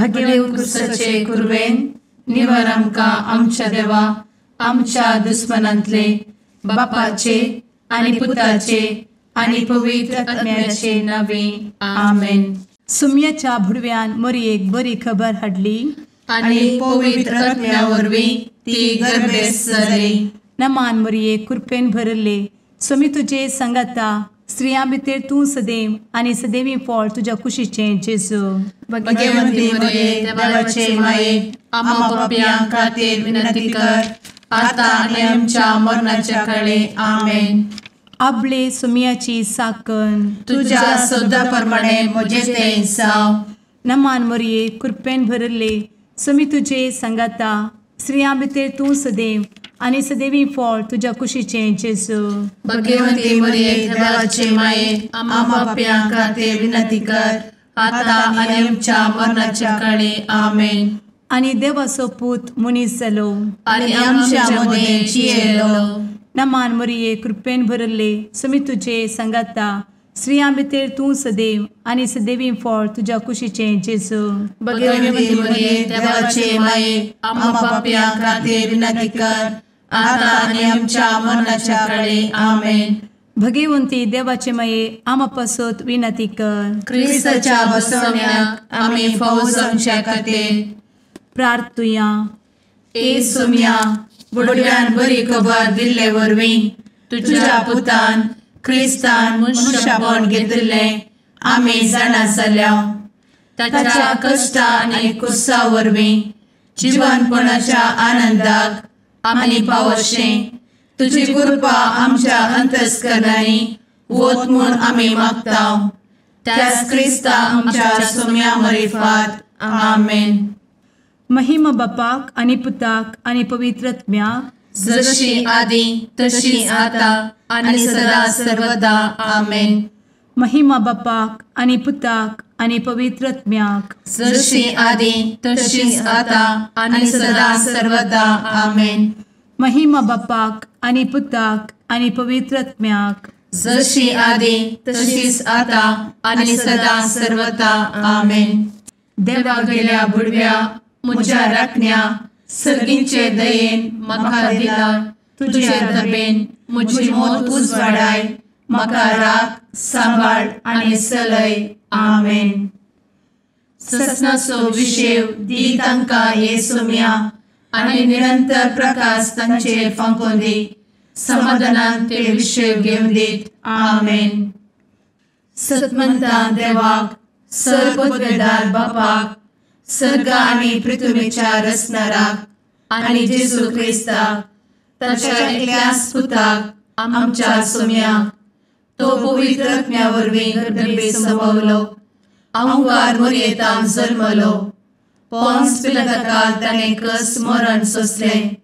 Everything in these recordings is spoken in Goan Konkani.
भगेव कुरवेन निवर आमकां आमच्या देवा आमच्या दुस्मनांतले बापाचे आनी पुताचे आनी पवित्र आत्म्याचे नावे आमेन. सुम्याच्या भुडव्यान मोरयेक बरी खबर हाडली आनी पवित्र आत्म्या वरवीं ती गर्भेस्त जाली. नमान मोरये, कृपेन भरले, स्वामी तुजे संगाता, स्त्रियां भितर तूं सदैव आनी सदैवी फळ तुज्या कुशीचें जेजू. भगवंती मोरये, देवाचे माये, आम्हा पापयां खातीर विनंती कर आता आनी आमच्या मरणाच्या काळे. आमेन. आपले सुम्याची साकन तुज्या सदा प्रमाणे म्हजें तें जावं. नमान मोरये, कृपेन भरले, स्वामी तुजे संगाता, स्त्रियां भितर तूं सदैव आनी सदैवी फळ तुज्या कुशीचें जेजू. भगवंती मोरये, देवाचे माये, आम्हा पापयां खातीर विनंती कर आता आनी आमच्या मरणाच्या काळे. आमेन. आनी देवाचो पूत मनीस जालो आनी आमच्या मदें जियेलो. नमान मोरये, कृपेन भरले, स्वामी तुजे संगाता, स्त्रियां भितर तूं सदैव आनी सदैवी फळ तुज्या कुशीचें जेजू. भगवंती मोरये, देवाचे माये, आम्हा पापयां खातीर विनंती कर आता आनी आमच्या मरणाच्या काळे. आमेन. भगवंती देवाचे माये, आम्हा पासत विनंती कर. क्रिस्ताच्या बसवण्याक आमी फावो जावच्या खातीर प्रार्थुया. ए सुम्या, बुडव्यान बरी खबर दिल्ले वरवीं तुज्या पुतान क्रिस्तान मनशापण घेतिल्लें आमी जाणा जाल्या. ताच्या कश्टा आनी कुसा वरवीं जिवनपणाच्या आनंदाक आमी पावशें तुजी कृपा आमच्या अंतस्करणांनी वत म्हूण आमी मागता. त्याच क्रिस्ता आमच्या सुम्या मरिफात. आमेन. महिमा बापाक आनी पुताक आनी पवित्र आत्म्याक, जशी आदी तशी आता आनी सदा सर्वदा. आमेन. महिमा बापाक आनी पुताक आनी पवित्र आत्म्याक, जशी आदी तशी आता आनी सदा सर्वदा. आमेन. महिमा बापाक आनी पुताक आनी पवित्र आत्म्याक, जशी आदी तशीच आता आनी सदा सर्वदा. आमेन. देवा गेल्या बुडव्या म्हज्या राखण्या सर्गींचे दयेन म्हाका दिला तुजे दबेन म्हजी मोत उजवाडाय, म्हाका राख सांबाळ आनी सलय. आमेन. ससनाचो विशेव दी तांकां हे सुम्या आनी निरंतर प्रकाश तांचेर फांकोवन दी, समाधानान ते विशेव घेवन दीत. आमेन. सतमंता देवाक, सर्वपदवेदार बापाक, सर्ग आनी पृथ्वीच्या रचणाराक आनी जेजू क्रिस्ताक ताच्या एकल्याच पुताक आमच्या सुम्याक, तो पवित्र आत्म्या वरवीं गर्भे संभवलो, अहंकार मोरयेतान जल्मलो, पोन्स पिलाताकाल ताणें कस मरण सोंसलें,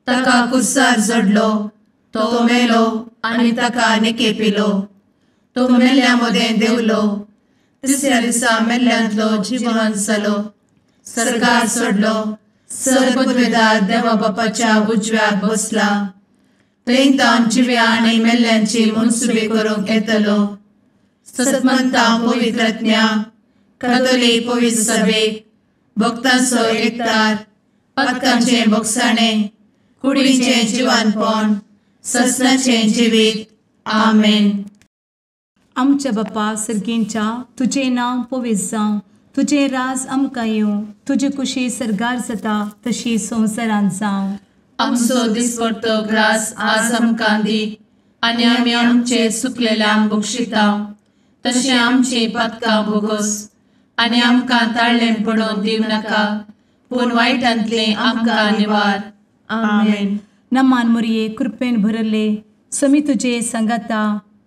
ताका कुर्सार जडलो, तो मेलो आनी ताका निकेपिलो, तो मेल्ल्या मदें देंवलो, तिसऱ्या दिसा मेल्ल्यांतलो जिवन जालो, सर्गार सोडलो, सर्वपदवेदार देवा बापाच्या उजव्याक बसला, थंय तावन जिव्या आनी मेल्ल्यांची मनसुबी करूंक येतलो. सतमंता पवित्र आत्म्या, कातोलीक पवित्र सभेक, भक्तांचो एकतार, पातकांचें भोगसाणें, कुडीचें जिवानपण, ससनाचें जिवीत. आमेन. आमच्या बापा सर्गींच्या, तुजें नांव पवित्र जावं, तुजें राज आमकां येवं, तुजी कुशी सर्गार जाता तशी संवसारांत जावं. आमचो दिसपडतो ग्रास आज आमकां दी आनी आमी आमचे सुकलेल्यांक बक्षिता तशें आमची पातकां भोगोस आनी आमकां ताळ्ळें पडोवन दिवं नाका, पूण वायटांतलें आमकां निवार. आमेन. नमान मोरये, कृपेन भरले, स्वामी तुजे संगाता,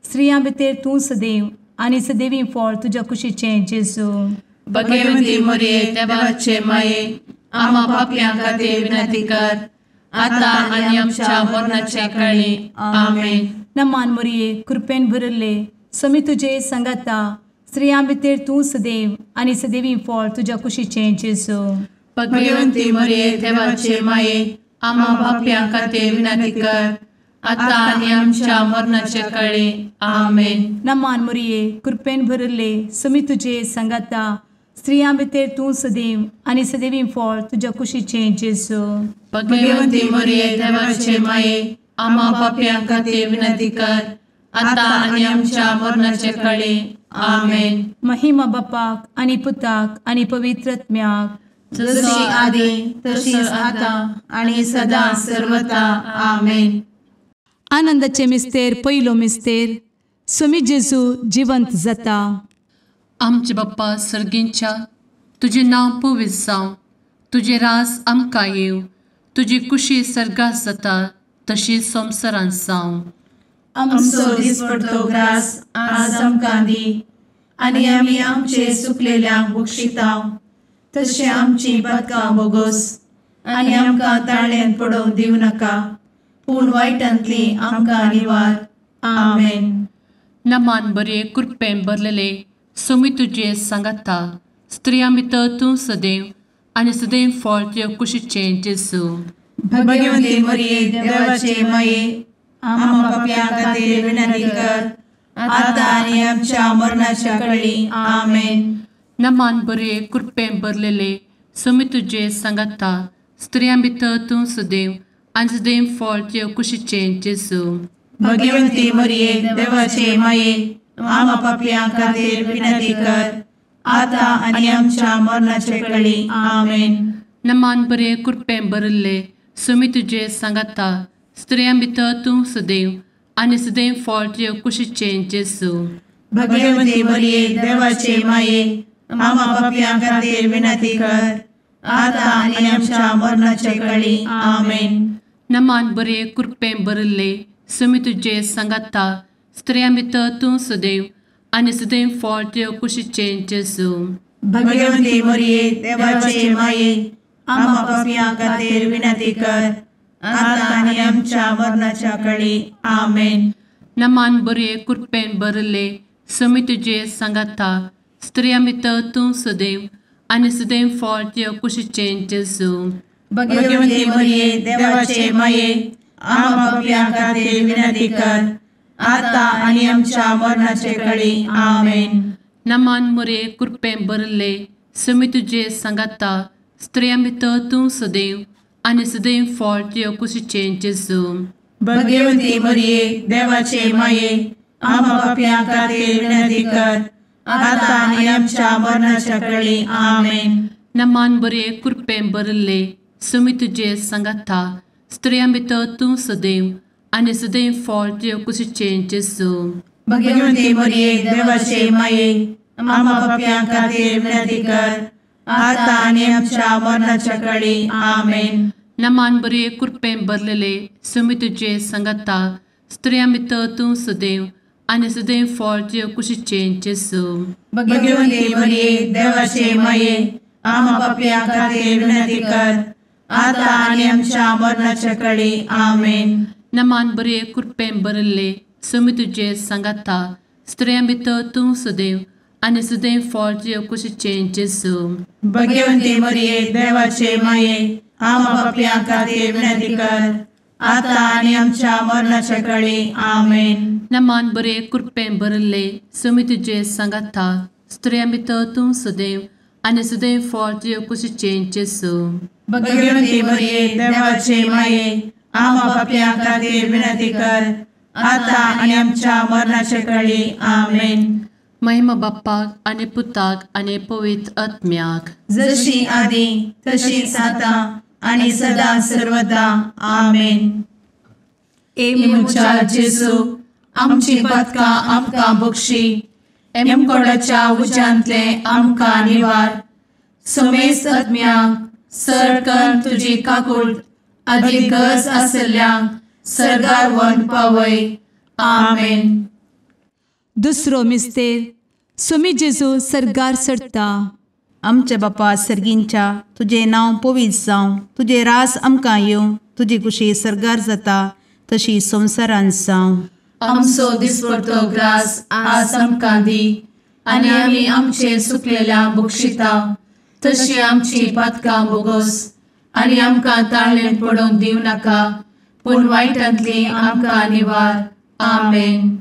स्त्रियां भितर तूं सदैव आनी सदैवी फळ तुज्या कुशीचें जेजू. भगवंती मोरये, देवाचे माये, आम्हा पापयां खातीर विनंती कर आता आनी आमच्या मरणाच्या काळी. आमेन. नमान मोरये, कृपेन भरले, स्वामी तुजे संगाता, स्त्रियां भितर तूं सदैव आनी सदैवी फळ तुज्या कुशीचें जेजू. भगवंती मोरये, देवाचे माये, आम्हा पापयां खातीर विनंती कर आता आनी आमच्या मरणाच्या काळी. आमेन. नमान मोरये, कृपेन भरले, स्वामी तुजे संगाता, स्त्रियां भितर तूं सदैव आनी सदैवी फळ तुज्या कुशीचें जेजू. भगवंती मरिये देवाचे माये, आम्हा पापयां खातीर विनंती कर, आतां आनी आमच्या मरणाचे कळे. आमेन. महिमा बापाक आनी पुताक आनी पवित्र आत्म्याक, जशी आदी तशीच आतां आनी सदां सर्वता. आमेन. आनंदाचे मिस्तेर पयलो मिस्तेर, स्वामी जेजू जिवंत जाता. आमचे बाप्पा सर्गींच्या, तुजें नांव पवित्र जावं, तुजें राज आमकां येवं, तुजी कुशी सर्गात जाता तशी संवसारांत जावं. आमचो दिसपडतो ग्रास आज आमकां दी, आनी आमी आमचे सुकलेल्यांक बक्षिता तशें आमची पातकां बोगोस, आनी आमकां ताळ्यांत पडोवंक दिवं नाका, पूण वायटांतली आमकां निवार. आमेन. नमान बरे कृपेन भरलेले स्वामी तुजे सांगाता, स्त्रियां भितर तूं सदैव आनी सदैव फळ तुज्या कुशीचें जेजू. भगवंती मरिये देवाचे माये, आम्हा पापयां खातीर विनंती कर, आतां आनी आमच्या मरणाच्या कळी. आमेन. नमान बरे कृपेन भरलेले स्वामी तुजे सांगाता, स्त्रियां भितर तूं सदैव आनी सदैव फळ तुज्या कुशीचें जेजू. भगवंती मरिये देवाचे माये, आम्हा पापयां खातीर विनंती कर, आतां आनी आमच्या मरणाचे कळी. आमेन. नमान बरे कृपेन भरिल्ले स्वामी तुजे सांगाता, स्त्रियां भितर तूं सदैव आनी सदैव फळ तुज्या कुशीचें जेजू. भगवंती मरिये देवाचे माये, आम्हा पापयां खातीर विनंती कर, आतां आनी आमच्या मरणाचे कळी. आमेन. नमान बरे कृपेन भरिल्ले स्वामी तुजे सांगाता, स्त्रियां भितर तूं सदैव आनी सदैव फळ तुज्या कुशीचें जेजू. भगवंती मरिये देवाचे माये, आम्हा पापयां खातीर विनंती कर, आतां आनी आमच्या मरणाच्या कळी. आमेन. नमान बरे कृपेन भरिल्ले स्वामी तुजे सांगाता, स्त्रियां भितर तूं सदैव आनी सदैव फळ तुज्या कुशीचें जेजू. भगवंती मरिये देवाचे माये, आम्हा पापयां खातीर विनंती कर, आतां आनी आमच्या मरणाचे कळी. आमेन. नमान मरिये कृपेन भरिल्ले स्वामी तुजे सांगाता, स्त्रियां भितर तूं सदैव आनी सदैव फळ तुज्या कुशीचें जेजू. भगवंती मरिये देवाचे माये, आम्हा पापयां खातीर विनंती कर, आतां आनी आमच्या मरणाच्या कळी. आमेन. नमान बरे कृपेन भरिल्ले स्वामी तुजे सांगाता, स्त्रियां भितर तूं सदैव आनी सदैव फळ तुज्या कुशीचें जेजू. भगवंती मरिये देवाचे माये, आम्हा पापयां खातीर विनंती कर, आतां आनी आमच्या मरणाच्या कळी. आमेन. नमान बरे कृपेन भरलेले स्वामी तुजे सांगाता, स्त्रियां भितर तूं सदैव आनी सदैव फळ तुज्या कुशीचें जेजू. भगवंती मरिये देवाचे माये, आम्हा पापयां खातीर विनंती कर, आतां आनी आमच्या मरणाच्या कळी. आमेन. नमान बरे कृपेन भरिल्ले स्वामी तुजे सांगाता, स्त्रियां भितर तूं सदैव आनी सदैव फळ तुज्या कुशीचें जेजू. भगवंती मरिये देवाचे माये, आम्हा पापयां खातीर विनंती कर, आतां आनी आमच्या मरणाच्या कळी. आमेन. नमान बरे कृपेन भरिल्ले स्वामी तुजे सांगाता, स्त्रियां भितर तूं सदैव आनी सदैव फळ तुज्या कुशीचें जेजू. भगवंती मरिये देवाचे माये, आम्हा पापयां खातीर विनंती कर, आतां आनी आमच्या मरणाच्या कळी. आमेन. महिमा बाप्पाक आनी पुताक आनी पवित्र आत्म्याक, जशी आदी तशीच आतां आनी सदां सर्वदा. आमेन. ए म्हज्या जेजू, आमची पातकां आमकां बक्षी, एमकोडाच्या उज्यांतले आमकां निवार, समेस्त आत्म्यांक सरकन तुजी काकूट आदी गरज आशिल्ल्यांक सर्गार व्हरून पावय. आमेन. दुसरो मिस्तेर, स्वामी जेजू सर्गार चडटा. आमच्या बापा सर्गींच्या, तुजें नांव पवित्र जावं, तुजें राज आमकां येवं, तुजी कुशी सर्गार जाता तशी संवसारांत जावं. आमचो दिसपडतो ग्रास आज आमकां दी, आनी आमी आमचे सुकलेल्या बक्षिता तशी आमची पातकां बोगोस, आनी आमकां ताळ्ळेंत पडोवंक दिवं नाका, पूण वायटांतली आमकां निवार. आमेन.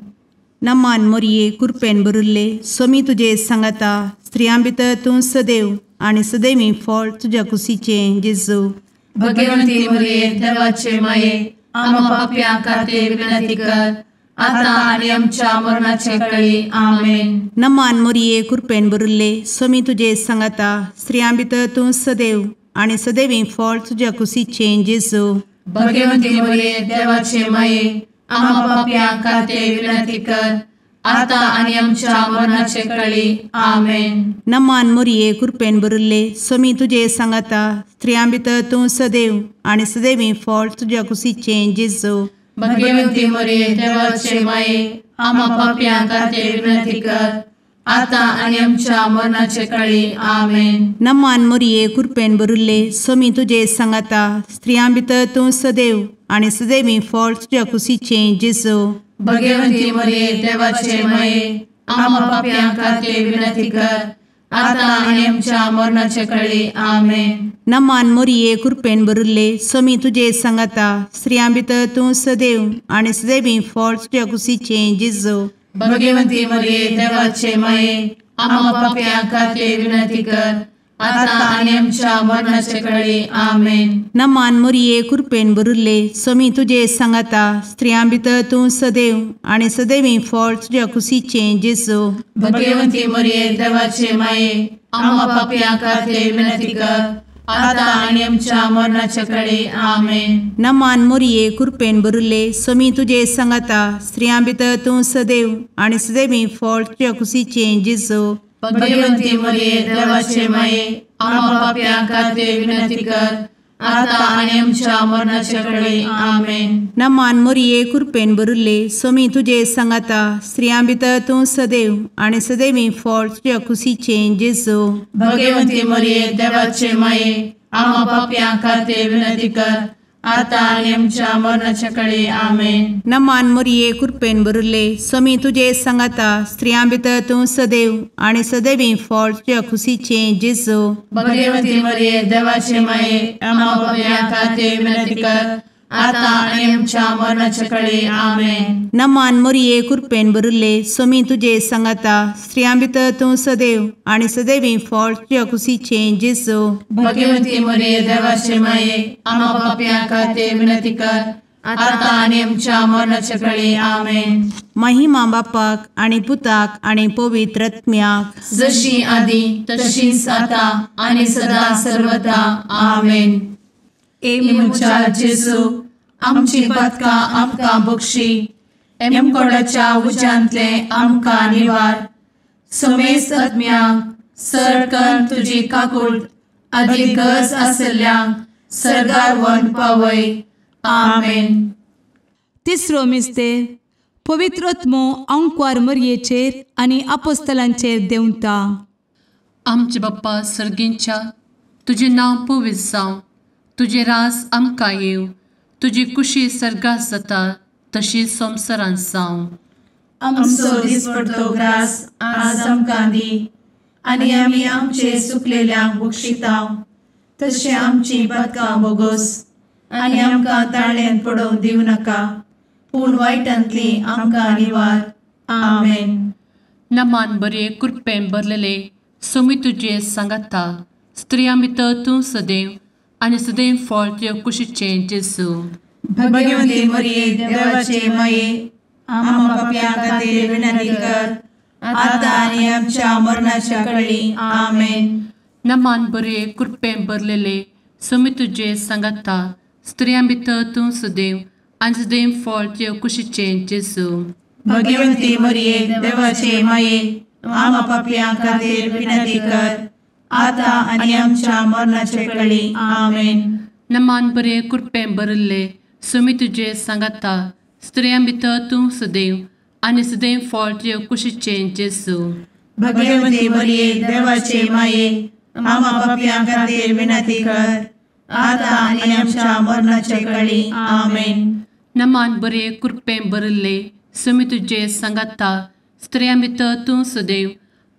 नमान मोरये कृपेन भरिल्ले स्वामी तुजे सांगाता, स्त्रियां भितर तूं सदैव आनी सदैवी फळ तुज्या कुशीचें जेजू। भगवंती मरिये देवाचे माये आम्हा पाप्यां खातीर विनंती कर आता आनी आमच्या मरणाचे वेळी। आमेन। नमान मरिये कृपेन भरिल्ले स्वामी तुजे सांगाता स्त्रियां भितर तूं सदैव आनी सदैवी फळ तुज्या कुशीचें जेजू। भगवंती मरिये देवाचे माये आम्हा पाप्यां खातीर विनंती कर आता आनी आमच्या मरणाचे वेळी। आमेन। नमान मरिये कृपेन भरिल्ले स्वामी तुजे सांगाता स्त्रियां भितर तूं सदैव आनी सदैवी फळ तुज्या कुशीचें जेजू। भगवंती मरिये देवाचे माये आम्हा पाप्यां खातीर विनंती कर आता आनी आमच्या मरणाचे वेळी। आमेन। नमान मरिये कृपेन भरिल्ले स्वामी तुजे सांगाता स्त्रियां भितर तूं सदैव आनी सदैवी फळ तुज्या कुशीचें जेजू। भगवंती मरिये देवाचे माये आम्हा पाप्यां खातीर विनंती कर आता आनी आमच्या मरणाचे वेळी। आमेन। नमान मरिये कृपेन भरिल्ले स्वामी तुजे सांगाता स्त्रियां भितर तूं सदैव आनी सदैवी फळ तुज्या कुशीचें जेजू। भगवंती मरिये देवाचे माये आम्हा पाप्यां खातीर विनंती कर आता आनी आमच्या मरणाचे वेळी। आमेन। नमान मरिये कृपेन भरिल्ले स्वामी तुजे सांगाता स्त्रियां भितर तूं सदैव आनी सदैवी फळ तुज्या कुशीचें जेजू। भगवंती मरिये देवाचे माये आम्हा पाप्यां खातीर विनंती कर आता आनी आमच्या मरणाचे वेळी। आमेन। नमान मरिये कृपेन भरिल्ले स्वामी तुजे सांगाता स्त्रियां भितर तूं सदैव आनी सदैवी फळ तुज्या कुशीचें जेजू। भगवंती मरिये देवाचे माये आम्हा पाप्यां खातीर विनंती कर आता आनी आमच्या मरणाचे वेळी। आमेन। नमान मरिये कृपेन भरिल्ले स्वामी तुजे सांगाता स्त्रियां भितर तूं सदैव आनी सदैवी फळ तुज्या कुशीचें जेजू। भगवंती मरिये देवाचे माये आम्हा पाप्यां खातीर विनंती कर आता आनी आमच्या मरणाचे वेळी। आमेन। नमान मरिये कृपेन भरिल्ले स्वामी तुजे सांगाता स्त्रियां भितर तूं सदैव आनी सदैवी फळ तुज्या कुशीचें जेजू। भगवंती मरिये देवाचे माये आम्हा पाप्यां खातीर विनंती कर आता आनी आमच्या मरणाचे वेळी। आमेन। नमान मरिये कृपेन भरिल्ले स्वामी तुजे सांगाता स्त्रियां भितर तूं सदैव आनी सदैवी फळ तुज्या कुशीचें जेजू। भगवंती मरिये देवाचे माये आम्हा पाप्यां खातीर विनंती कर आता आनी आमच्या मरणाचे वेळी। आमेन। महिमा बापाक आनी पुताक आनी पवित्र आत्म्याक जशी आदी तशीच आता आनी सदा सर्वदा। आमेन। ए म्हज्या जेजू आमची पातकां आमकां बक्षी एमकोडाच्या उज्यांतले आमकां निवार समेस्त आत्म्यांक सरकन तुजी काकूट आदी गरज आसल्ल्यांक सर्गार व्हरून पावय। आमेन। तिसरो मिस्तेर पवित्र आत्मो आंकवार मरयेचेर आनी आपोस्तलांचेर देंवता। आमचे बाप्पा सर्गींच्या तुजें नांव पवित्र जावं, तुजें राज आमकां येवं, तुजी कुशी सर्गात जाता तशी संवसारांत जावं। आमचो दिसपडतो ग्रास आज आमकां दी आनी आमी आमचे सुकलेल्यांक बक्षितांव तशें आमची पातकां बोगोस आनी आमकां ताळ्यान पडोवंक दिवं नाका पूण वायटांतली आमकां निवार। आमेन। नमान बरे कृपेन भरलेले स्वामी तुजे सांगाता स्त्रियां भितर तूं सदैव आनी सदैव फळ तुज्या कुशीचें जेजू। भगवंती मरिये देवाचे माये आम्हा पाप्यां खातीर विनंती कर आता आनी आमच्या मरणाच्या वेळी। आमेन। नमान बरे कृपेन भरलेले स्वामी तुजे सांगाता स्त्रियां भितर तूं सदैव आनी सदैव फळ तुज्या कुशीचें जेजू। भगवंती मरिये देवाचे माये आम्हा पाप्यां खातीर विनंती कर आता आनी आमच्या मरणाचे वेळी। आमेन। नमान बरे कृपेन भरिल्ले स्वामी तुजे सांगाता स्त्रियां भितर तूं सदैव आनी सदैव फळ तुज्या कुशीचें जेजू। भगवंती मरिये देवाचे माये आम्हा पाप्यां खातीर विनंती कर आता आनी आमच्या मरणाचे वेळी। आमेन। नमान बरे कृपेन भरिल्ले स्वामी तुजे सांगाता स्त्रियां भितर तूं सदैव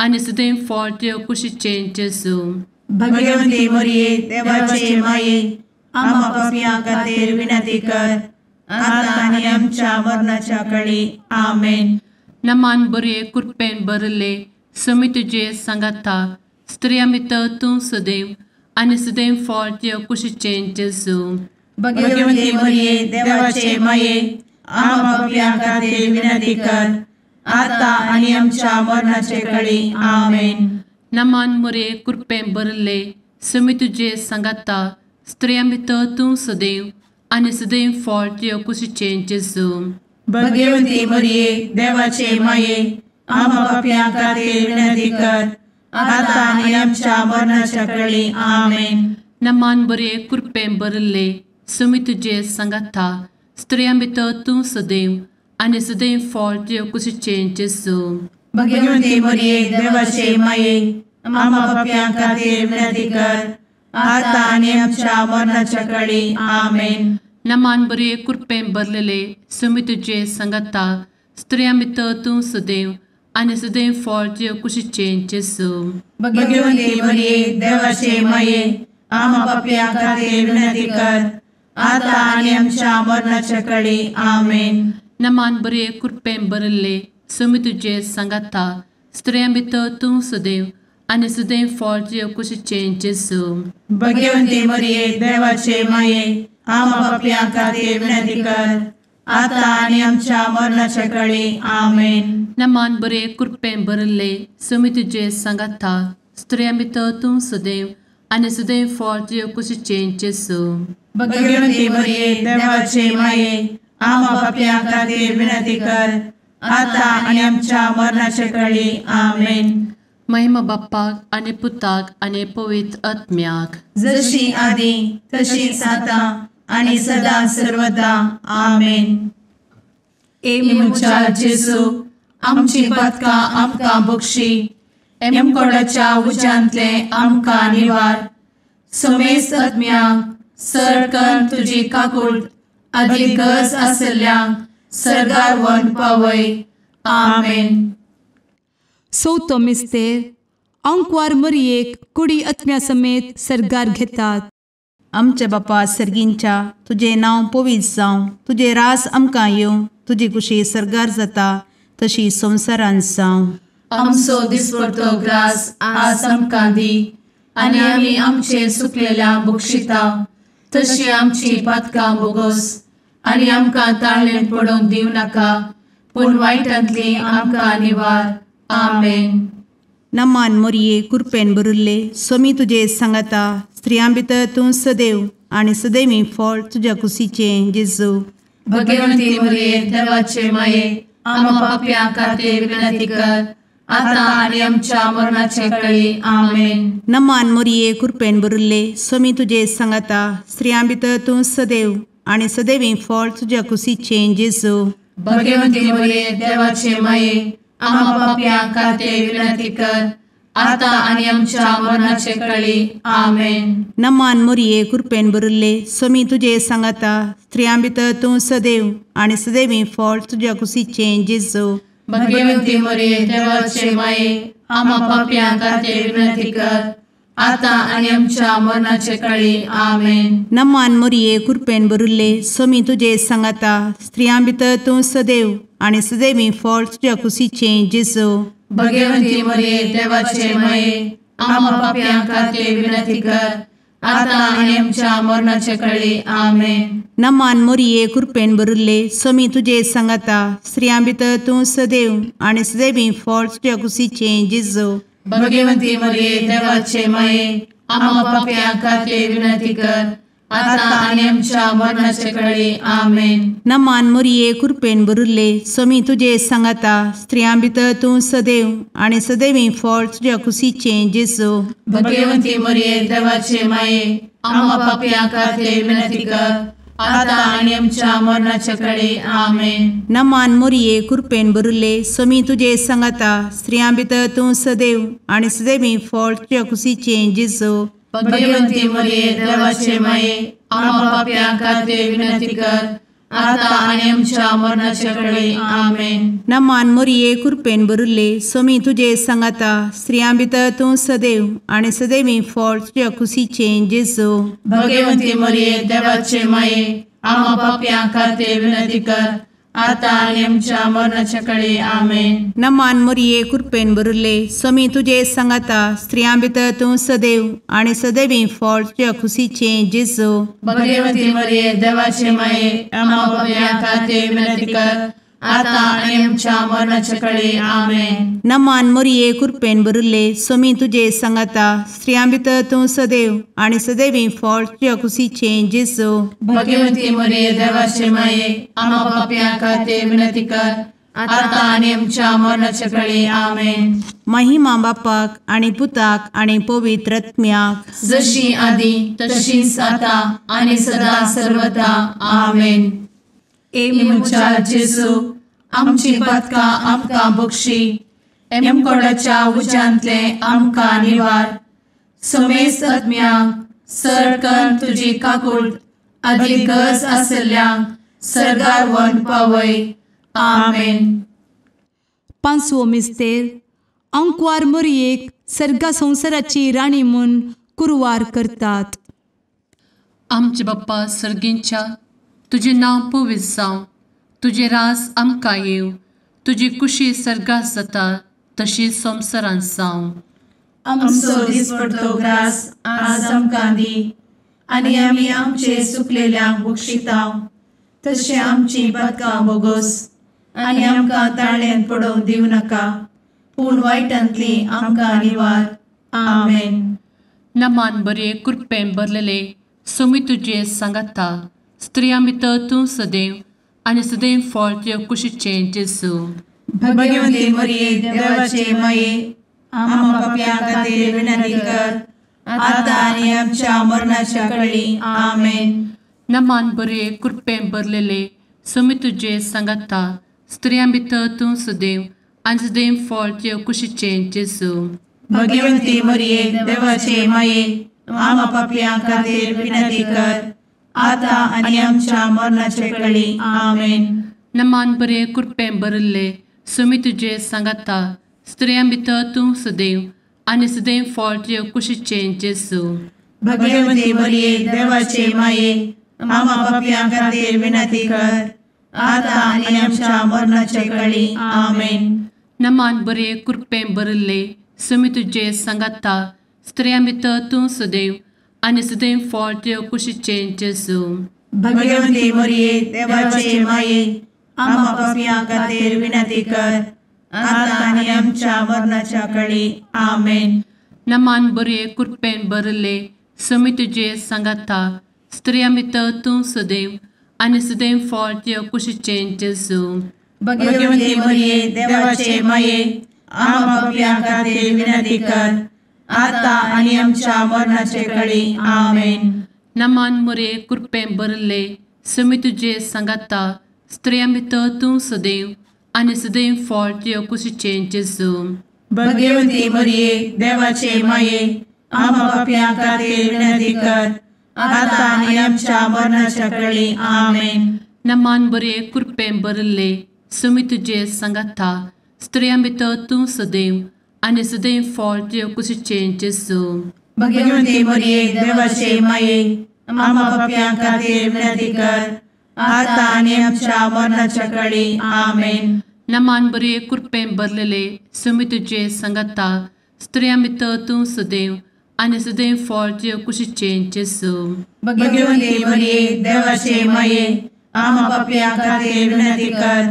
आनी सदैव फळ तुज्या कुशीचें जेजू। भगवंती मरिये देवाचे माये आम्हा पाप्यां खातीर विनंती कर आता आनी आमच्या मरणाच्या वेळी। आमेन। नमान बरे कृपेन भरिल्ले समी तुजे सांगाता स्त्रियां भितर तूं सदैव आनी सदैव फळ तुज्या कुशीचें जेजू. भगवती मरिये देवाचे माये आम्हा पाप्यां खातीर विनंती कर आता आनी आमच्या मरणाचे कळी. आमेन. नमान मोरये कृपेन भरिल्ले समी तुजे सांगाता स्त्रियां भितर तूं सदैव आनी सदैव फळ तुज्या कुशीचें जेजू. भगवती मरिये देवाचे माये आम्हा पाप्यां खातीर विनंती कर आता आनी आमच्या मरणाच्या कळी. आमेन. नमान बरे कृपेन भरिल्ले समी तुजे सांगाता स्त्रियां भितर तूं सदैव आनी सदैव फळ तुज्या कुशीचें जेजू. भगवती मरिये देवाचे माये आम्हा पाप्यां खातीर विनंती कर आता आनी आमच्या मरणाच्या कळी. आमेन. नमान बरे कृपेन भरिल्ले समी तुजे सांगाता स्त्रियां भितर तूं सदैव आनी सदैव फळ तुज्या कुशीचें जेजू. भगवती मरिये देवाचे माये आम्हा पाप्यां खातीर विनंती कर आता आनी आमच्या मरणाच्या कळी. आमेन. नमान बरे कृपेन भरिल्ले समी तुजे सांगाता स्त्रियां भितर तूं सदैव आनी सदैव फळ तुज्या कुशीचें जेजू. भगवती मरिये देवाचे माये आम्हा पाप्यां खातीर विनंती कर आता आनी आमच्या मरणाच्या कळी. आमेन. नमान बरे कृपेन भरिल्ले समी तुजे सांगाता स्त्रियां भितर तूं सदैव आनी सदैव फळ तुज्या कुशीचें जेजू. भगवती मरिये देवाचे माये आम्हा पाप्यां खातीर विनंती कर आता आनी आमच्या मरणाच्या कळी. आमेन. महिमा बाप्पाक आनी पुताक आनी पवित्र आत्म्याक, जशी आदी तशीच आता आनी सदा सर्वदा. आमेन. ए म्हज्या जेजू आमची पातकां आमकां बक्षी, एमकोडाच्या उज्यांतले आमकां निवार, समेस्त आत्म्यांक सरकन तुजी काकूट आदी गरज आसल्ल्यांक सर्गार व्हरून पावय. आमेन. चवथो मिस्तेर आंकवार मरियेक कुडी आत्म्या समेत सर्गार घेतात. आमच्या बापा सर्गींच्या तुजें नांव पवित्र जावं, तुजें राज आमकां येवं, तुजी कुशी सर्गार जाता तशी संवसारांत जावं. आमचो दिसपडतो ग्रास आज आमकां दी आनी आमी आमचे सुकलेल्या बक्षिता तशी आमची पातकां बोगोस आनी आमकां ताळेन पडोवंक दिवं नाका पूण वायटांतली आमकां निवार. आमेन. नमान मोरये कृपेन भरिल्ले स्वामी तुजे सांगाता स्त्रियां भितर तूं सदैव आनी सदैवी फळ तुज्या कुशीचें जेजू. भगवंती मोरये देवाचे माये आम्हा पाप्यां खातीर विनंती कर आता आनी आमच्या मरणाचे कळी. आमेन. नमान मोरये कृपेन भरिल्ले स्वामी तुजे सांगाता स्त्रियां भितर तूं सदैव आनी सदैवी फळ तुज्या कुशीचें जेजू. भगवंती मोरये देवाचे माये आम्हा पाप्यां खातीर विनंती कर आता आनी आमच्या मरणाचे कळी. आमेन. नमान मोरये कृपेन भरिल्ले स्वामी तुजे सांगाता स्त्रियां भितर तूं सदैव आनी सदैवी फळ तुज्या कुशीचें जेजू. भगवंती मोरये देवाचे माये आम्हा पाप्यां खातीर विनंती कर आता आनी आमच्या मरणाचे कळी. आमेन. नमान मोरये कृपेन भरिल्ले स्वामी तुजे सांगाता स्त्रियां भितर तूं सदैव आनी सदैवी फळ तुज्या कुशीचें जेजू. भगवंती मोरये देवाचे माये आम्हा पाप्यां खातीर विनंती कर आता आनी आमच्या मरणाचे कळी. आमेन. नमान मोरये कृपेन भरिल्ले स्वामी तुजे सांगाता स्त्रियां भितर तूं सदैव आनी सदैवी फळ तुज्या कुशीचें जेजू. भगवंती मोरये देवाचे माये आम्हा पाप्यां खातीर विनंती कर आता आनी आमच्या मरणाचे कळी. आमेन. नमान मोरये कृपेन भरिल्ले स्वामी तुजे सांगाता स्त्रियां भितर तूं सदैव आनी सदैवी फळ तुज्या कुशीचें जेजू. भगवंती मोरये देवाचे माये आम्हा पाप्यां खातीर विनंती कर आता आनी आमच्या मरणाचे कळी. आमेन. नमान मोरये कृपेन भरिल्ले स्वामी तुजे सांगाता स्त्रियां भितर तूं सदैव आनी सदैवी फळ तुज्या कुशीचें जेजू. भगवंती मोरये देवाचे माये आम्हा पाप्यां खातीर विनंती कर आता आनी आमच्या मरणाचे कळी. आमेन. नमान मोरये कृपेन भरिल्ले स्वामी तुजे सांगाता स्त्रियां भितर तूं सदैव आनी सदैवी फळ तुज्या कुशीचें जेजू. भगवंती मोरये देवाचे माये आम्हा पाप्यां खातीर विनंती कर आतां आनी आमच्या मरणाच्या कळे. आमेन. नमान मोरये कृपेन भरिल्ले, स्वामी तुजे सांगाता, स्त्रियां भितर तूं सदैव आनी सदैवी फळ तुज्या खुशीचें जेजू. भगवती मरिये देवाचे माये, आम्हा पाप्यां खातीर विनंती कर, आतां आनी आमच्या मरणाच्या कळे. आमेन. नमान मोरये कृपेन भरिल्ले, स्वामी तुजे सांगाता, स्त्रियां भितर तूं सदैव आनी सदैवी फळ तुज्या खुशीचें जेजू. भगवती मरिये देवाचे माये, आम्हा पाप्यां खातीर विनंती कर, आतां आनी आमच्या मरणाच्या कळे. आमेन. महिमा बापाक आनी पुताक आनी पवित्र आत्म्याक, जशी आदी तशीच आतां आनी सदा सर्वदा. आमेन. ए म्हज्या जेजू, आमची पातकां आमकां बक्षी, एमकोडाच्या उज्यांतले आमकां निवार, समेस्त आत्म्यांक सरकन तुजी काकूट आदी गरज आशिल्ल्यांक सर्गार व्हरून पावय. आमेन. पांचवो मिस्तेर. आंकवार मोरयेक सर्गा संवसाराची राणी म्हूण कुरवार करतात. आमचे बाप्पा सर्गींच्या, तुजें नांव पवित्र जावं, तुजें राज आमकां येवं, तुजी कुशी सर्गात जाता तशी संवसारांत जावं. आमचो दिसपडतो ग्रास आज आमकां दी, आनी आमी आमचे सुकलेल्यांक बक्षितांव, तशें आमची पातकां बोगोस, आनी आमकां ताळ्यांत पडोवंक दिवं नाका, पूण वायटांतली आमकां निवार. आमेन. नमान बरे कृपेन भरलेले, स्वामी तुजे सांगाता, स्त्रियां भितर तूं सदैव आनी सदैव फळ तुज्या कुशीचें जेजू. भगवती मरिये देवाचे माये, आम्हा पाप्यां खातीर विनंती कर, आतां आनी आमच्या मरणाच्या कळी. आमेन. नमान बरे कृपेन भरलेले, स्वामी तुजे सांगाता, स्त्रियां भितर तूं सदैव आनी सदैव फळ तुज्या कुशीचें जेजू. भगवती मरिये देवाचे माये, आम्हा पाप्यां खातीर विनंती कर, आतां आनी आमच्या मरणाच्या कळी. आमेन. नमान बरे कृपेन भरिल्ले, स्वामी तुजे सांगाता, स्त्रियां भितर तूं सदैव आनी सदैव फळ तुज्या कुशीचें जेजू. भगवती मरिये देवाचे माये, आम्हा पाप्यां खातीर विनंती कर, आतां आनी आमच्या मरणाच्या कळी. आमेन. नमान बरे कृपेन भरिल्ले, स्वामी तुजे सांगाता, स्त्रियां भितर तूं सदैव आनी सदैव फळ तुज्या कुशीचें जेजू. भगवती मरिये देवाचे माये, आम्हा पाप्यां खातीर विनंती कर, आतां आनी आमच्या मरणाच्या कळी. आमेन. नमान बरे कृपेन भरिल्ले, स्वामी तुजे सांगाता, स्त्रियां भितर तूं सदैव आनी सदैव फळ तुज्या कुशीचें जेजू. भगवती मरिये देवाचे माये, आम्हा पाप्यां खातीर विनंती कर, आतां आनी आमच्या मरणाचे कळी. आमेन. नमान मरिये कृपेन भरिल्ले, स्वामी तुजे सांगाता, स्त्रियां भितर तूं सदैव आनी सदैव फळ तुज्या कुशीचें जेजू. भगवती मरिये देवाचे माये, आम्हा पाप्यां खातीर विनंती कर, आतां आनी आमच्या मरणाच्या कळी. आमेन. नमान बरे कृपेन भरिल्ले, स्वामी तुजे सांगाता, स्त्रियां भितर तूं सदैव आनी सदैव फळ तुज्या कुशीचें जेजू. भगवती मरिये देवाचे माये, आम्हा पाप्यां खातीर विनंती कर, आतां आनी आमच्या मरणाच्या कळी. आमेन. नमान बरे कृपेन भरलेले, स्वामी तुजे सांगाता, स्त्रियां भितर तूं सदैव आनी सदैव फळ तुज्या कुशीचें जेजू. भगवती मरिये देवाचे माये, आम्हा पाप्यां खातीर विनंती कर,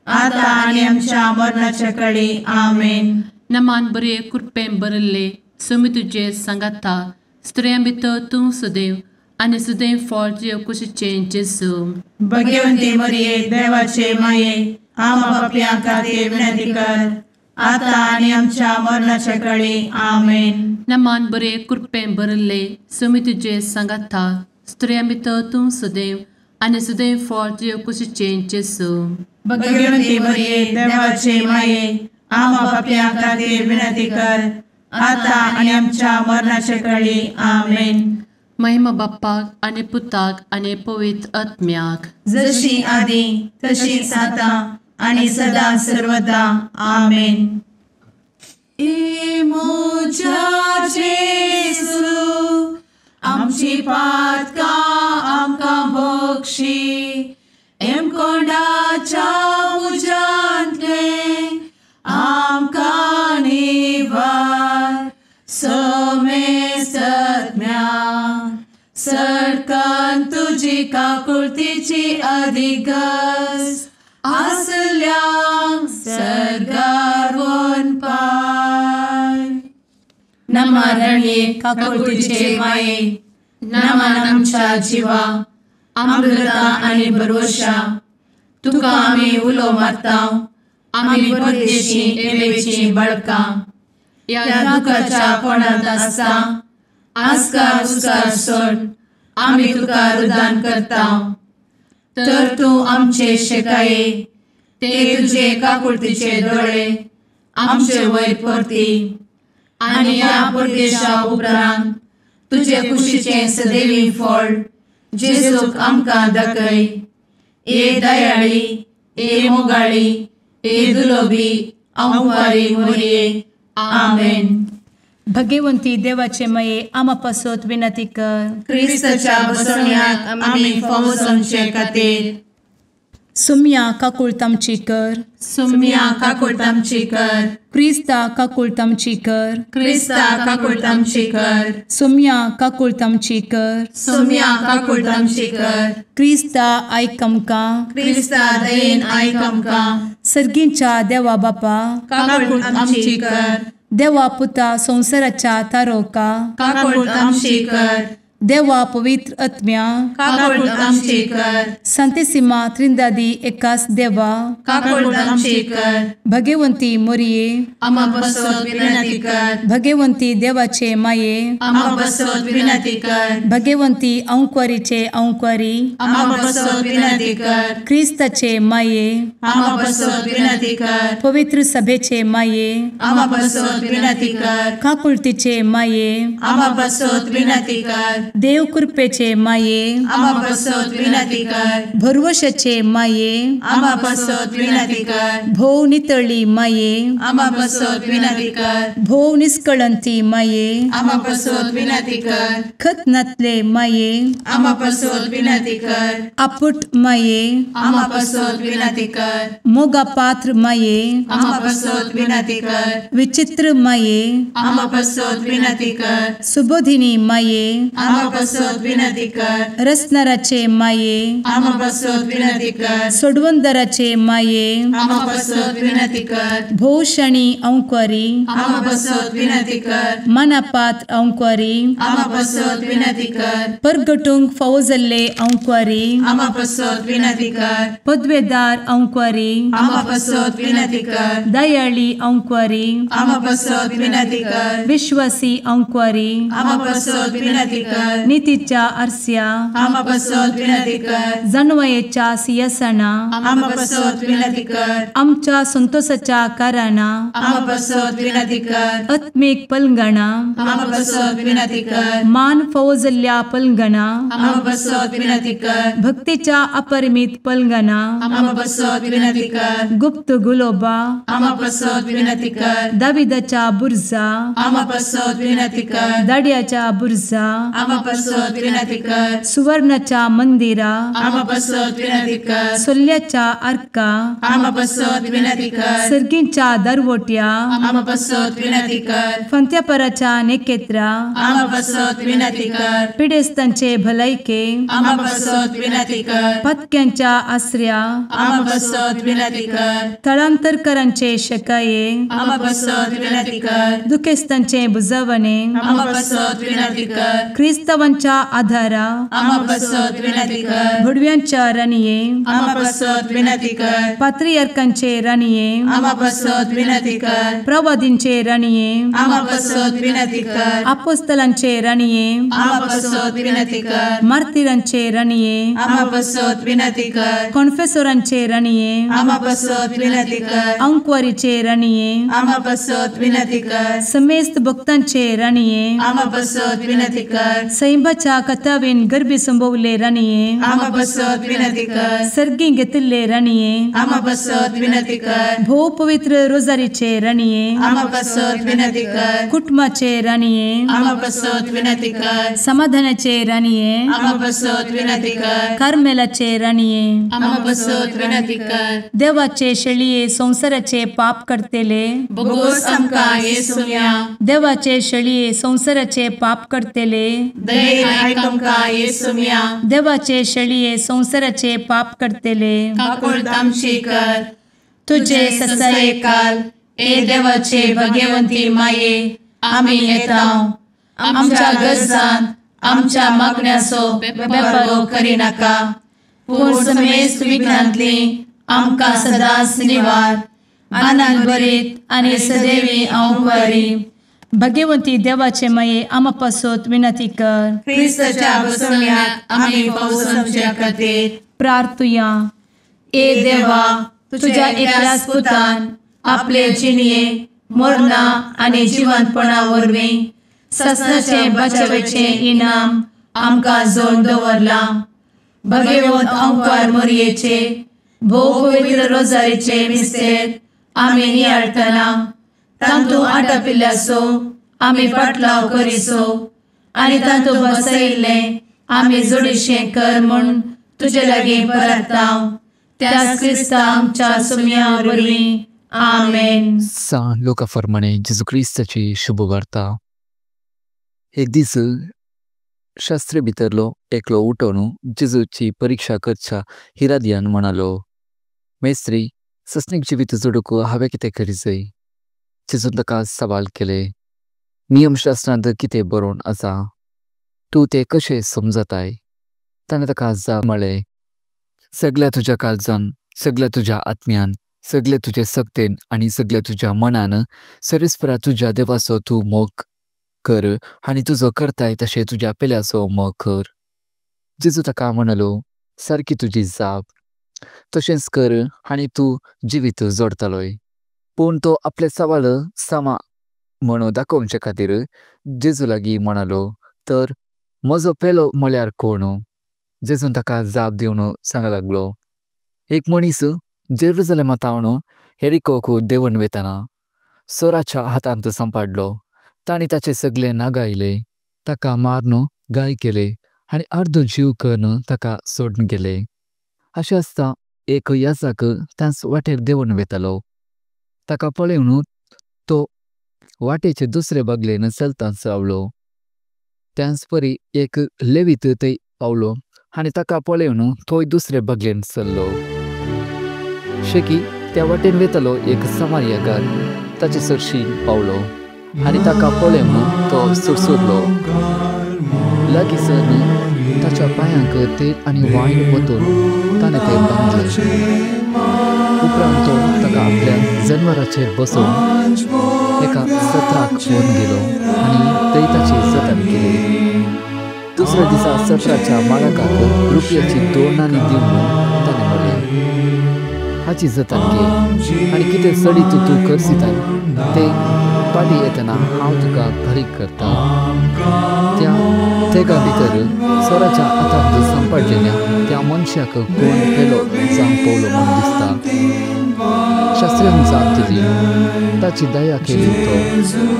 आतां आनी आमच्या मरणाच्या कळी. आमेन. नमान बरे कृपेन भरिल्ले, स्वामी तुजे सांगाता, स्त्रियां भितर तूं सदैव आनी सदैव फळ तुज्या कुशीचें जेजू. भगवती मरिये देवाचे माये, आम्हा पाप्यां खातीर विनंती कर, आतां आनी आमच्या मरणाच्या कळी. आमेन. नमान बरे कृपेन भरिल्ले, स्वामी तुजे सांगाता, स्त्रियां भितर तूं सदैव आनी सदैव फळ तुज्या कुशीचें जेजू. भगवती मरिये देवाचे माये, आम्हा पाप्यां खातीर विनंती कर, आतां आनी आमच्या मरणाच्या कळी. आमेन. महिमा बाप्पाक आनी पुताक आनी पवित्र आत्म्याक, जशी आदी तशीच आतां आनी सदा सर्वदा. आमेन. ए म्हज्या जेजू, आमची पातकां आमकां बक्षी, एमकोंडाच्या तुजी काकुळतीची अधिगस आसल्यांक सर्गार वनपाय. नमा रणये काकुळतीचे माये, नमान आमच्या जिवा, अमृता आनी भरवशा, तुका आमी उलो मारता, आमी परदेशी एवेची बाळकां, ह्या दुखाच्या कोणांत आसता आस्कार उस्कार सोड आमी तुका रुदान करता. तर तूं आमचे शेकाये ते तुजे काकुळतीचे दोळे आमचे वयर परती आनी ह्या परदेशा उपरांत तुजे कुशीचें सदैवी फळ जेजूक आमकां दाखय. ए दयाळी, ए मोगाळी, ए दुलोबी अंवारी मोरये. आमेन. भगवंती देवाचे मये आमा पासत विनंती कर. क्रिस्ताच्या बसवण्याक आमी फावो जावचे खातीर. सुम्या काकुळत आमची कर. सुम्या काकुळत आमची कर. क्रिस्ता काकुळत आमची कर. क्रिस्ता काकुळत आमची कर. सुम्या काकुळत आमची कर. सुम्या काकुळत आमची कर. क्रिस्ता आयक आमकां. क्रिस्ता दयेन आयक आमकां. सर्गींच्या देवा बापा काकुळत आमची कर. देवा पुता संवसाराच्या तारोका काकुळत आमची कर. देवा पवित्र आत्म्या काकुळत आमची कर. संतेसिमा त्रिंदादी एकास देवा काकुळत आमची कर. भगवंती मोरये आमा पासत विनंती कर. भगवंती देवाचे माये आमा पासत विनंती कर. भगवंती अंकुरीचे अंकुरी आमा पासत विनंती कर. क्रिस्ताचे माये आमा पासत विनंती कर. पवित्र सभेचे माये आमा पासत विनंती कर. काकुळतीचे माये आमा पासत विनंती कर. देव कृपेचे माये आमा पासत विनंती कर. भरवशाचे माये आमा पासत विनंती कर. भोव नितळी माये आमा पासत विनंती कर. भोव निष्कळंती माये आमा पासत विनंती कर. खत नातले माये आमा पासत विनंती कर. आपुट माये आमा पासत विनंती कर. मोगा पात्र माये आमा पासत विनंती कर. विचित्र माये आमा पासत विनंती कर. सुबोधिनी माये आमा पासत विनंती कर. रसनाराचे माये आमा पासत विनंती कर. सोडवंदराचे माये आमा पासत विनंती कर. भोवशणी अंकुरी आमा पासत विनंती कर. मनापात्र अंकुरी आमा पासत विनंती कर. परगटूंक फावो जाल्ले अंकुरी आमा पासत विनंती कर. पदवेदार अंकुरी आमा पासत विनंती कर. दयाळी अंकुरी आमा पासत विनंती कर. विश्वासी अंकुरी आमा पासत विनंती कर. नितीच्या आरस्या आमा पासत विनंती कर. जानवयेच्या सिंहासना आमा पासत विनंती कर. आमच्या संतोषाच्या कारणा आमा पासत विनंती कर. आत्मीक पलंगणा आमा पासत विनंती कर. मान फावो जाल्ल्या पलंगणा आमा पासत विनंती कर. भक्तीच्या अपरिमित पलंगणा आमा पासत विनंती कर. गुप्त गुलोबा आमा पासत विनंती कर. दाविदाच्या बुर्जा आमा पासत विनंती कर. दाड्याच्या बुर्जा आमा पासत विनंती कर. सुवर्णाच्या मंदिरा आमा पासत विनंती कर. सोल्ल्याच्या आर्का आमा पासत विनंती कर. सर्गींच्या दरवट्या आमा पासत विनंती कर. फंत्यापराच्या नेकेत्रा आमा पासत विनंती कर. पिडेस्तांचे भलायके आमा पासत विनंती कर. पत्क्यांच्या आसऱ्या आमा पासत विनंती कर. थळांतरकरांचे शकाये आमा पासत विनंती कर. दुखेस्तांचे बुजवणे आमा पासत विनंती कर. क्रिस्तावांच्या आधारा आमा पासत विनंती कर. भुडव्यांच्या राणये आमा पासत विनंती कर. पात्रियार्कांचे राणये आमा पासत विनंती कर. प्रवादींचे राणये आमा पासत विनंती कर. आपोस्तलांचे राणये आमा पासत विनंती कर. मार्तिरांचे राणये आमा पासत विनंती कर. कॉन्फेसोरांचे राणये आमा पासत विनंती कर. अंकुवारीचे राणये आमा पासत विनंती कर. समेस्त भक्तांचे राणये आमा पासत विनंती कर. सैंबाच्या कथावेन गर्भी संभवले राणये आमा पासत विनंती कर. सर्गी घेतिल्ले राणये आमा पासत विनंती कर. भोव पवित्र रोजारीचे राणये आमा पासत विनंती कर. कुटुंबाचे राणये आमा पासत विनंती कर. समाधानाचे राणये आमा पासत विनंती कर. कार्मेलाचे राणये आमा पासत विनंती कर. देवाचे शेळये संवसाराचे पाप करतेले बोगोस आमकां येसुम्या देवाचे शेळये संवसाराचे पाप करतेले दयेन आयक आमकां येसुम्या। देवाचे शेळये संवसाराचे पाप करतले काकुळट आमची कर। तुजे ससायेकाल ए देवाचे भगवंती माये आमी येता आमच्या गरजान आमच्या मागण्याचो बेपर्वो करिनाका पूण समेस्त विघ्नांतली आमकां सदांच निवार। आनंद भरीत आनी सदैवी अंवकारी भगवंती देवाचे माये आमा पासत विनंती कर। क्रिस्ताच्या बसवण्याक आमी पावसाच्या खातीर प्रार्थुया। ए देवा तुझ्या एकल्याच पुतान आपले जिणये मरणा आनी जिवंतपणा वरवीं ससनाचे बचावेचे इनाम आमकां जोडून दवरलां। भगवंत अंकार मोरयेचे भोव पवित्र रोजारीचे मिस्तेर आमी नियाळटना तांतू आटापिल्ल्याचो आमी पाटलाव करिसो आनी तांतू बसयिल्लें आमी जोडीशें कर म्हूण तुजे लागीं परता त्याच क्रिस्ता आमच्या सुम्या वरवीं आमेन। सान लोका फरमाणे जेजू क्रिस्ताची शुभवार्ता। एक दीस शास्त्री भितरलो एकलो उठोवन जेजूची परीक्षा करच्या हिरादियान म्हणालो, मेस्त्री सस्नीक जिवीत जोडूंक हांवें कितें करी जाय? जेजून ताका सवाल केले, नियमशास्त्रांत कितें बरोवन आसा, तूं तें कशें समजताय? ताणें ताका जाप म्हळें, सगळ्या तुज्या काळजान, सगळ्या तुज्या आत्म्यान, सगळे तुजे सक्तेन आनी सगळ्या तुज्या मनान सरेस्परा तुज्या देवाचो तूं मोग कर आनी तुजो करताय तशें तुज्या पेल्याचो मोग कर। जेजू ताका म्हणालो, सारकी तुजी जाप, तशेंच कर आनी तूं जिवीत जोडतलोय। पूण तो आपले सवाल समा म्हणून दाखोवचे खातीर जेजू लागीं म्हणालो, तर म्हजो पेलो म्हळ्यार कोण? जेजून ताका जाप दिवन सांग लागलो, एक मनीस जेरुजलेमा थावन हेरिकोक देंवन वेतना सोराच्या हातांत सांपडलो। तांणी ताचे सगळे नागायले, ताका मारून घाय केले आनी अर्दो जीव करून ताका सोडून गेले। अशें आसता एक याजक त्याच वाटेर देंवन वेतालो। ताका पळोवन तो वाटेचे दुसरे बगलेन चलताच रावलो। त्याच परी एक लेवीत थंय पावलो आनी ताका पळोवन तोय दुसरे बगलेन चल्लो। शेकी त्या वाटेन वेतालो एक समारियागार ताचे सरशी पावलो आनी ताका पळोवन तो सुरसुरलो। लागीं सरन ताच्या पांयांक तेल आनी वायन ओतून ताणें तें बांदलें। उपरांत तो ताका आपल्या जनवराचेर बसोवन एका सत्राक व्हरून गेलो आनी थंय ताची जतन केली। दुसऱ्या दिसा सत्राच्या मालकाक रुपयाची 2 नाणी दिवन ताणें म्हणलें, हाची जतन घे आनी कितें चडीत तूं करसिताय तें पाटी येतना हांव तुका फारीक करता। त्या तेगा भितर सोराच्या हातांत सांपडलेल्या त्या मनशाक कोण पेलो जावंक पावलो म्हूण दिसता। शास्त्र्यान जाप दिली, ताची दया केली तो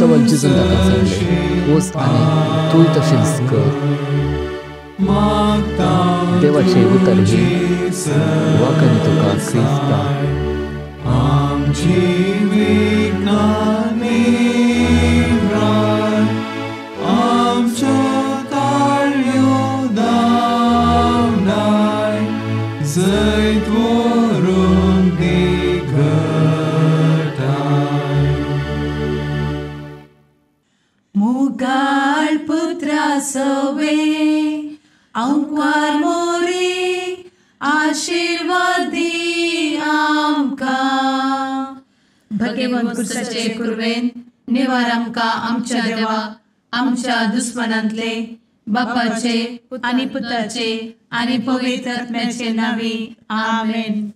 तवल जेजून ताका सांगलें, वच आनी तूंय तशेंच कर। देवाचें उतर हें वाखाणी तुका क्रिस्ता। मुगाळ पुत्रा सवे अंकार मोरी आशीर्वादी आमकां। भगवंत कुर्साचे कुर्वेन निवार आमकां आमच्या देवा आमच्या दुस्मनांतले बापाचे आनी पुताचे आनी पवित्र आत्म्याचे नांवी आमेन।